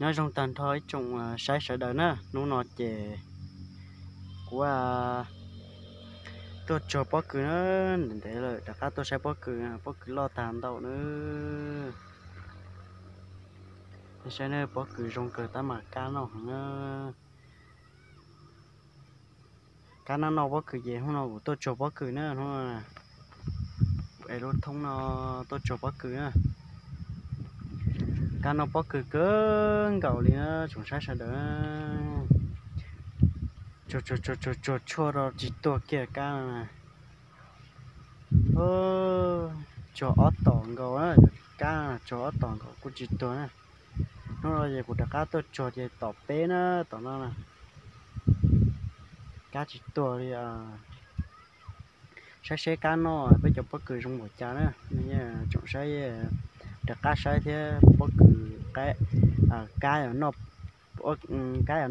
Nyob zoo tag nrho ib tsoom saib sawv daws na, hnub no ces kuv tuaj tsuag pob kws na, ntev ntev lawm rov qab tuaj saib pob kws, pob kws loj tag ntau na. Nej saib na, pob kws zoo kawg tab mas kab noj heev na. Kab noj noj pob kws ces hnub no kuv tuaj tsuag pob kws na, hnub no es lub thoob no tuaj tsuag pob kws na. Kab noj pob kws kawg nkaus li na tsoom saib sawv daws. Tsuag tsuag tsuag tsuag tsuag tshuaj rau tsis tuag kiag kab no na. Tsuag ob tom nkaus na, kab tsuag ob tom nkaus kuj tsis tuag na. Hnub no ces kuv rov qab tuaj tsuag ces tom peb na, tom no na. Kab tsis tuag li. Saib seb kab noj peb cov pob kws zoo npaum cas na. Tsoom saib rov qab saib thiab, pob kws, kab, kab yuav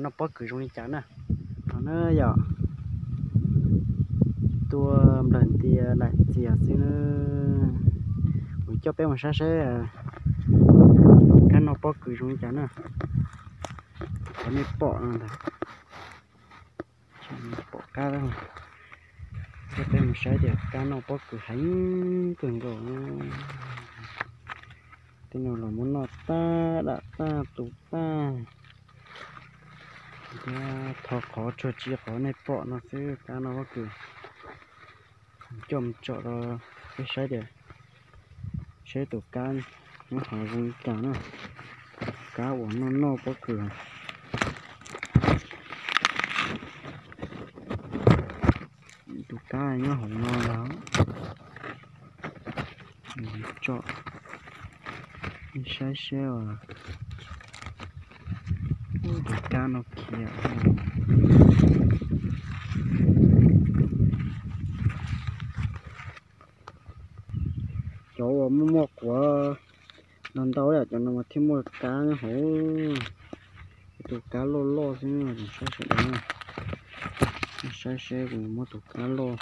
noj pob kws zoo li cas na. No na yom, tuaj nplawg ntia daim txias xwb na. Kuv coj peb mus saib seb kab noj pob kws zoo li cas na. Qhov nej pom no ntag, pom kab, coj peb mus saib tias kab noj pob kws heev kawg nkaus. Tej no los muab noj tag, dam tag, tu tag. Thiab thov qhov tsuag tsis qhov nej pom no xwb, kab noj pob kws. Coj mus tsom rau peb saib tias, saib tus kab nyob hauv zoo li cas na. Kab uas noj noj pob kws. Tus kab nyob hauv no ntag. Tsom, saib seb os. Tus kab no khiav. Cov uas muaj muaj quav no ntau yam cov no mas thiaj muaj kab nyob hauv. Tus kab loj loj xwb, saib sawv daws, saib seb kuv muab tus kab loj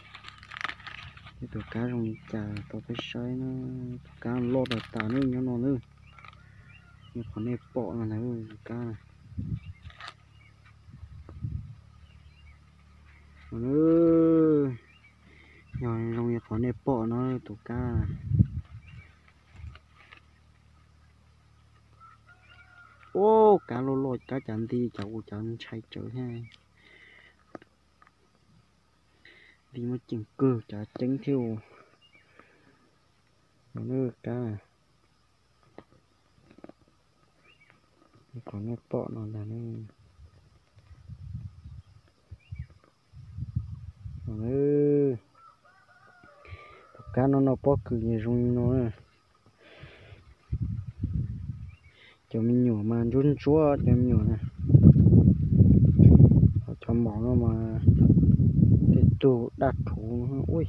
thiab tus kab zoo li cas rau peb saib na. Tus kab loj tas tas nyob no na, nyob qhov nej pom no ntag tus kab. Yog zoo li qhov nej pom no tus kab. Ub, kab loj loj, kab cav nti, cov kuv cov ntshai tsawv thiab. Nti muaj ceem kawg, cav ceeb thiab. Kab, qhov nej pom no ntag. Tus kab no noj pob kws ces zoo li no. Cov me nyuam mas ntsuab ntsuab cov me nyuam na. Ho cov maum no mas tej tug daj rhuv no. Ui,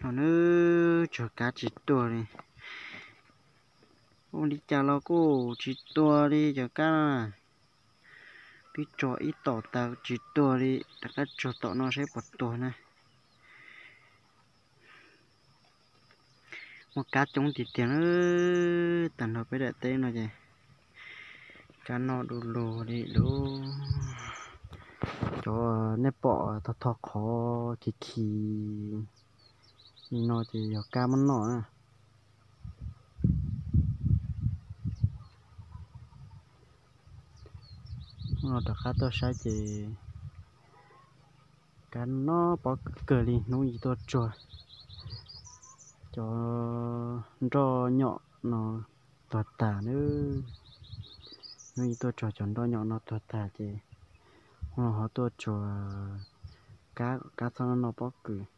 no na, tsuag kab tsis tuag li. Ua li cas los kuj tsis tuag li cov kab no. Twb tsuag ib tom tas tsis tuag li, rov qab tsuag tom no seb puas tuag na. Muaj kab coob tiag tiag na, tag nrho peb daim teb no ces kab noj du lug li lauj. Cov nej pom tog tog qhov khiv khiv li no ces yog kab muab noj na. Hnub no rov qab tuaj saib ces kab noj pob kws kawg li, hnub yim tuaj tsuag. Cov nroj nyom no tuag tag na. Hnub yim tuaj tsuag cov nroj nyom no tuag tag ces hnub no ho tuaj tsuag kab, kab txhob noj pob kws.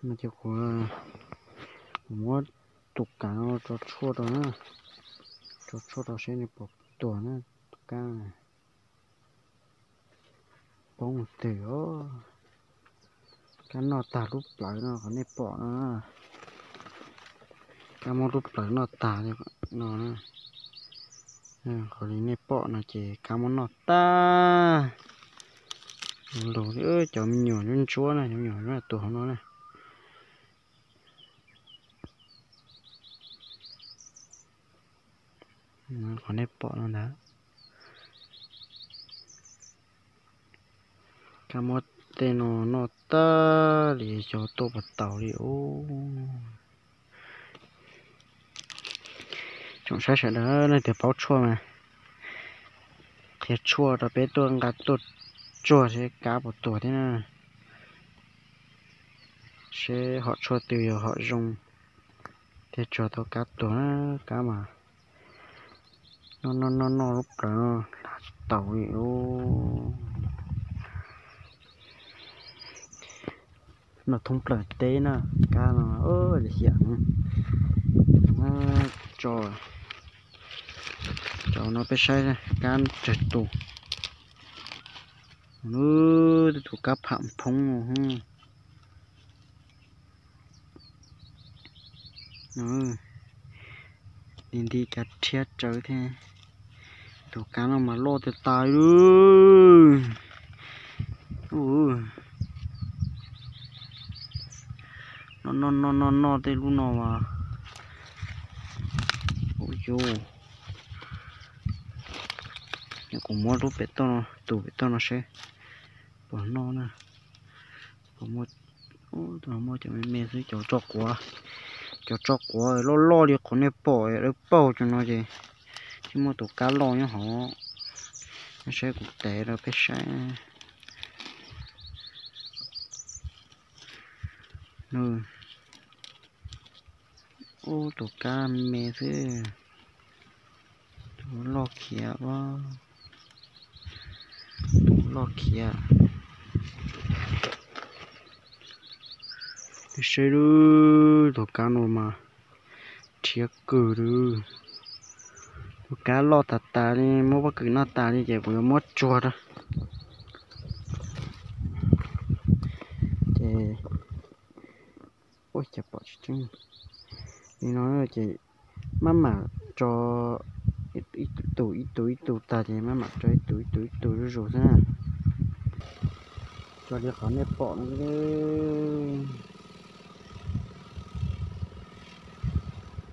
No ces kuv muab tus kav no tso tshuaj rau na, tso tshuaj rau seb nws puas tuag na. Tus kab poob mus twg os. Kab noj tag lub plawv no qhov nej pom no, kab muab lub plawv noj tag li no na. Qhov li nej pom no ces kab muab noj tag. Lug, cov me nyuam ntsuab ntsuab na, cov me nyuam ntsuab tuag hauv no na. Qhov nej pom no ntag. Kab muab tej no noj tag li, xyov tuaj puas taus li os. Tsoom saib sawv daws, leej twg paub tshuaj mas qhia tshuaj rau peb tuaj nqa tuaj tsuag seb kab puas tuag thiab na. Seb hom tshuaj twg yog hom zoo thiaj tsuag tau kab tuag na. Kab mas noj noj noj noj lub plawv no tsis taus li. Noj thoob plaws teb na, kab no lim hiam. Tso, tso no peb saib kab tsawg tus. Tus kab pham phoob no. Nti nti cas rhiab tsawv thiab. Tus kab no mas loj tiag tas li. Noj noj noj noj tej lub no mas. Ua cas, kuv muab lub pem toj no, tus pem toj no seb puas noj na. Muaj cov me me xwb, cov tso quav, cov tso quav loj loj li qhov nej pom dawb paug cov no ces tsis muaj tus kab loj nyob hauv. Saib kuv tev rau peb saib. Ub, tus kab me xwb. Tus loj khiav, tus loj khiav. Peb saib lub, tus kab no mas rhiab kawg li. Tus kab loj tas tas li, muab pob kws noj tas li ces kuv yuav muab tsuag rau. Ces, ua cas pom tsis tseeb li no ces maj mam tso ib tug ib tug ib tug tag ces maj mam tso ib tug ib tug ib tug zuj zus xwb na. Tso li qhov nej pom no.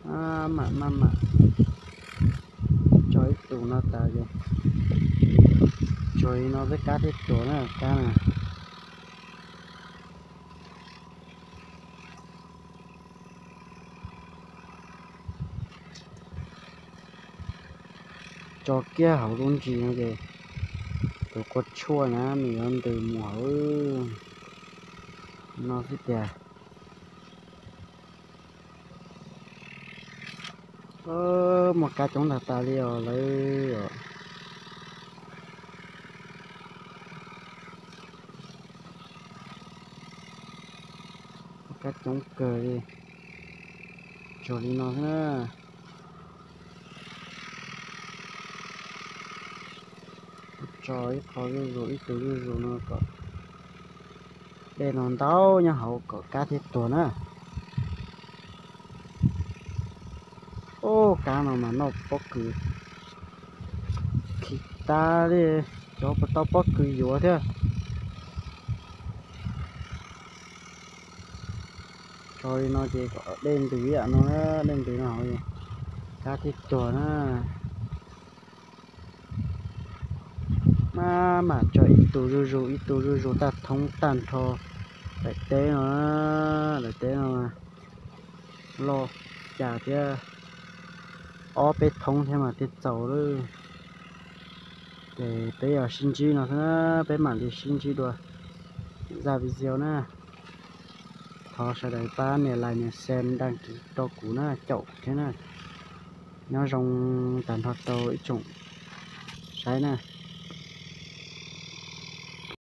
Maj mam maj mam tso ib tug no tas ces tsuag li no xwb kab thiaj tuag na, kab na. Tso kiag hauv lub ntsis no ces tus kua tshuaj na nws yuav ntws mus hauv no xwb tiag. Muaj kab coob tag tas li os lawv os. Muaj kab coob kawg li. Tsuag li no xwb na. Tso ib qho zuj zus ib tug zuj zus no kom dej no ntau nyob hauv kom kab thiaj tuag na. Ub, kab no mas noj pob kws khi tas li, cov puas tau pob kws yuav thiab. Tso li no ces kom dej ntws ib yam no, dej ntws no hauv kab thiaj tuag na. Maj mam tso ib tug zuj zus ib tug zuj zus tag thoob tag nrho daim teb no, daim teb no loj cas thiab, ob peb thoob thiab mas thiaj txaus lawm. Ces peb yuav sib ntsib no xwb na, peb mam li sib ntsib dua zaj video na. Thov sawv daws pab nias like nias share đăng ký rau kuv na, caum thiab na. Nyob zoo tag nrho rau ib tsoom saib na.